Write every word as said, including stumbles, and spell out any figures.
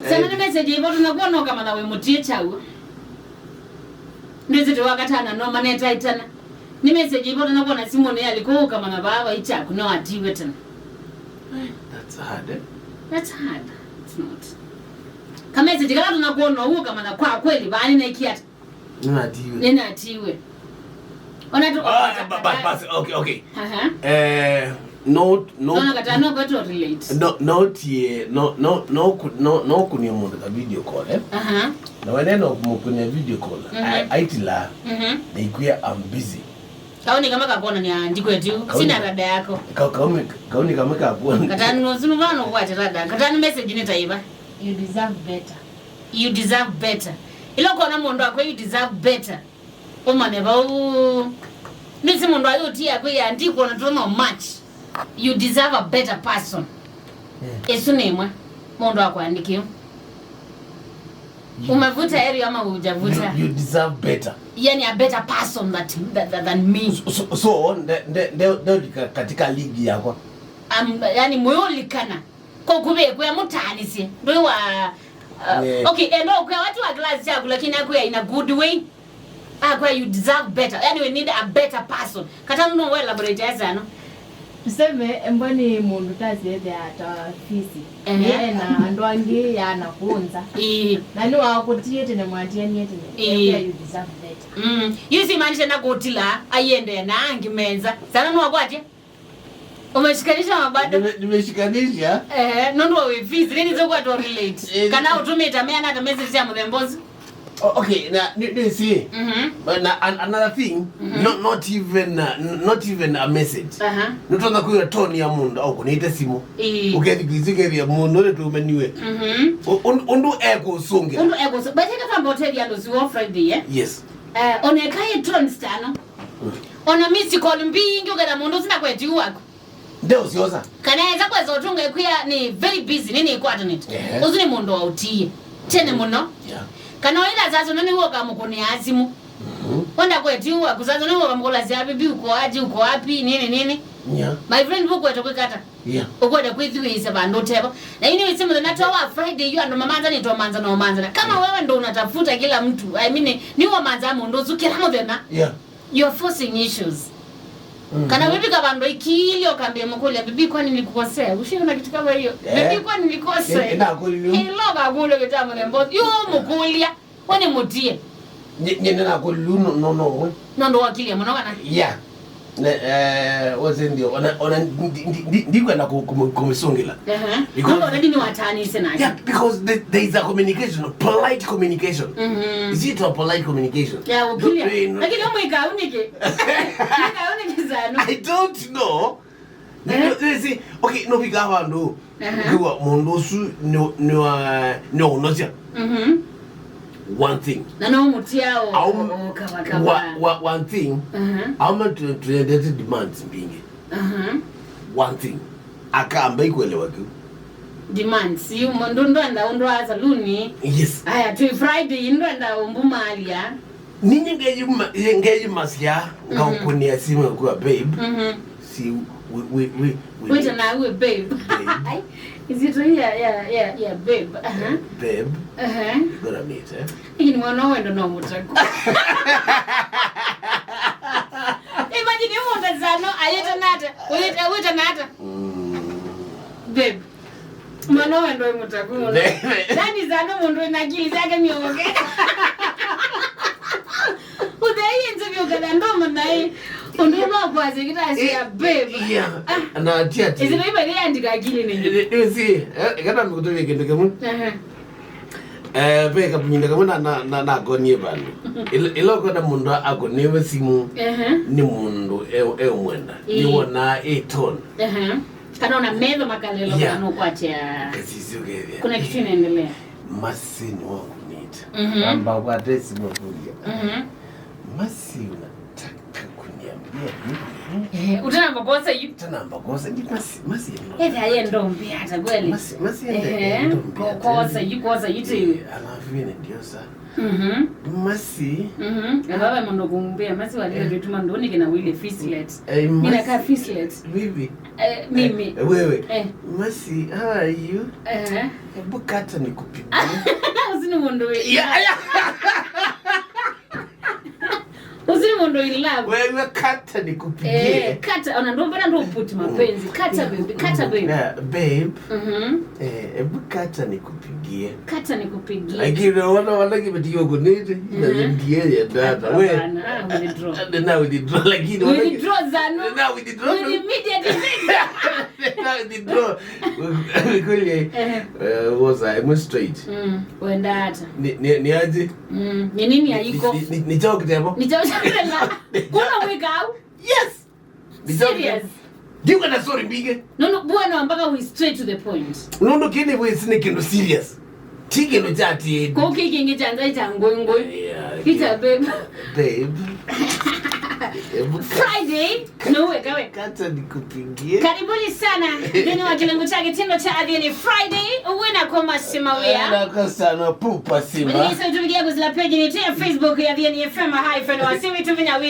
Sana nĩ message ĩvo tũnakuona ũkamanya wĩ mũtie kyaũ. Ndwĩsĩ tĩ wa katana no manetaitana. Nĩ message ĩvo tũnakuona simũ nĩ alikuwa ũkamanya vaa vai kyaku no atiwe tena. That's hard, eh? That's hard. It's not. Ka message kala tũnakuona ũu ũkamanya kwa kweli vaa nĩnekie ata. Nĩnatiwe. Nĩnatiwe. Ona tu Ah, ba- ba- basi, okay, okay. Aha. Eh, no, no, Ona katano kwetu relate. No, no tie, no, no, no, ku- no, no kunia mũndũ ka video call, eh? Aha. Na wene no kumukunia video call. Mhm. Ai- Aitila, Mhm. nĩkwĩa I'm busy. Kauni kama kakona ni andiko etu. Kauni. Sina rada yako. Ka- Kauni, kauni kama kakuona. Katani no sunu vano kwa rada. Katani message nĩ taiva. You deserve better. You deserve better. Ila kona mũndũ akwe you deserve better. Ũmanye vau. Nĩsĩ mũndũ ayũtia kwĩ ya ndikuona tũno match. You deserve a better person. Yeah. Ĩsu nĩ ĩmwe. Mũndũ akwandĩkĩu. Umevuta heri ama hujavuta? You, you deserve better. Yani a better person that, that, that, than me. So, so, so nde, nde, nde, nde ulika katika ligi yakwa. Am, yani mweolikana. Kwa kuve kwa mutanisye. Ndio wa uh, Yeah. Okay, endo kwa watu wa class yako lakini akuya in a good way. Akwa you deserve better. Yani we need a better person. Kata no we elaborate as ano. Tuseme embwa nĩ mũndũ tasĩethĩa ta fisi. Ehe. Nĩ ena andũ angĩ ya na kũnza. Ii. Na nĩ wakũtie tene mwatianie tene. Ii. Ethĩa you deserve better. Mm. Yusi maanisha na kutila ayende na angi menza. Sana no akwatia. Umeshikanisha mabado. Nime- Nimeshikanisha. Eh, nundu wa wifisi nini zokwa to relate. Eh. Kana utumite mea na message ya muthemba ũsu. O- Okay, na ni ni si. Mhm. But na an- another thing, not not even uh, n- not even a message. Aha. Nutona kuya tone ya mundu au kunite simu. Ii. Ukethi kwisi kethi ya mundu ni tumeniwe. Mhm. U- un- Undu ekusungira. Undu ekusu. But eka famba hotel ya ndosi wa Friday, eh? Yes. Eh, oneka ye tone stano. Ona miss call mbingi uketha mundu sina kweti waku. Ndio usioza. Kana eza kweza utunga ikuya ni very busy nini ikwata nit. Ehe. Ũsu nĩ mũndũ wa ũtie. Tene mũno. Yeah. Kana oila sasa nani woka mukuni azimu. Wanda kweti wa kuzaza nani woka mukula sia bibi uko aje uko wapi nini nini. Yeah. My friend buku eto kwikata. Yeah. Ukwenda kwithiwisa vandu uteva. Na ini wisi muthenya twa wa Friday yu andu mamanza ni tomanza na omanza. Kama wewe ndo unatafuta kila mtu, I mean, ni wamanza mundu usu kila muthenya. Yeah. You're forcing issues. Mhm. Kana wivika vandu ikili ukambia mukulia bibi kwani nilikukosea? Ushiona kitu kama hiyo. Eh. Bibi kwani nilikosea? Ni- ni nakulilu. Ilo kakule kitambo nembo. Yo mukulia. Kwani mutie? Nye nye na kulilu no no no. Nondo wakilia muno kana. Yeah. Ne eh wose ndio ona ona ndi- ndi- ndi- ndikwenda ku- kumu- kumisungila. Ehe. Because- Nondo already ni watanise na. Yeah, because the- there is a communication, polite communication. Mhm. Is it a polite communication? Ya ukilia. No, no, no. Lakini umwika unike. Mwika unike sana. I don't know. Eh? Nĩsĩ, okay, no vika vandu. Aha. Kiwa mundu usu ni ni wa ni unosia. Mhm. One thing. Na no mutiao Au- kavakava. Wa, wa, one thing. Aha. Auma tuendete demands mbingi. Aha. One thing. Akamba ikuelewa kiu. Demands. Yu mundu ndwenda undu a saluni. Yes. Aya tu Friday ndwenda umbumalia. Ninyi ngeyuma ngeyimasya ngaukunia simu kwa babe. Mhm. Si we we we we Wait na we babe. Babe. Is it ya ya ya ya babe? Aha. Babe, Aha. you gonna meet, eh? Ini mwana wendo no mutaku. Imagine you want zano ayeta nata. Wait wait nata. Mm. Babe. Mwana wendo mutaku. Babe. Nani zano mundu na akili zake mioke. Uthei nze vyo kada ndoma naye. Undu no kwaze kitasi ya babe. Yeah. Na ati ati. Izino iba ni andika akili ni. Nĩsĩ, eh, kana mikutumia kindu kimwe. Aha. Eh, ve kavinda kamwe na na na nakonie vandu. Ila ila ukona mundu akoniwe simu Aha. ni mundu e e mwenda. Ii. Ni wona e tone. Aha. Kana ona metho makalelo Yeah. kana ukwatia. Kasisi ukethia. Kuna kitu inaendelea. Masi ni wangu nita. Mhm. Amba kwa tesi mafulia. Mhm. Masi unataka kuniambia. Eh, utanamba kwosa yu. Tanamba kwosa ndi masi masi. Ethĩa ye ndombe ata kweli. Masi masi ende. Ehe. Ndombe ata. Kwosa yu, kwosa yu ti. Eh, alafu ine ndiosa. Mhm. Masi. Mhm. Baba muno kumbia masi walile vituma ndoni kina wile fislet. Eh, mina ka fislet. Bibi. Eh, mimi. Eh, wewe. Eh. Masi, how are you? Eh. Hebu kata nikupigie. Usini mundu we. Yeah, yeah. Usini mundu in love. Wewe kata nikupigie. Eh, kata, ona ndo mbona ndo put mapenzi. Kata baby, kata baby. Yeah, babe. Mhm. Eh, hebu kata nikupigie. Kata nikupigie. Lakini wana wana kibeti yoko nete. Na ndiye ya dada. Wewe. Hapana, ah, withdraw. Ndio na withdraw lakini wana. Withdraw zano. Ndio na withdraw. With immediate effect. Ndio na withdraw. Kweli. Eh. Eh, was I was straight. Mm. Wenda hata. Ni ni ni aje? Mm. Ni nini haiko? Ni ni chao kitemo. Ni chao kitemo. Kuna mwikau? Yes. Ni chao kitemo. Serious? Ndiuka na story mbige. No no bwana mpaka we straight to the point. Nũndũ kĩnĩ wĩsĩ nĩ kĩndũ serious. Ti kĩndũ kya atĩ. Kwa kĩĩ kĩngĩ kya nzai kya ngũi ngũi. Yeah, kicha babe. Babe. Friday. No weka weka. Kata nikupigie. Karibuni sana. Nthĩnĩ wa kĩlungu kya gĩtĩndo kya Athiani Friday. Wĩna kwa masima wĩa. Na kwa sana pupa sima. Mwenye sasa tupigia kuzila page ni ya Facebook ya Athiani F M hyphen wa siwi tuminya witũ.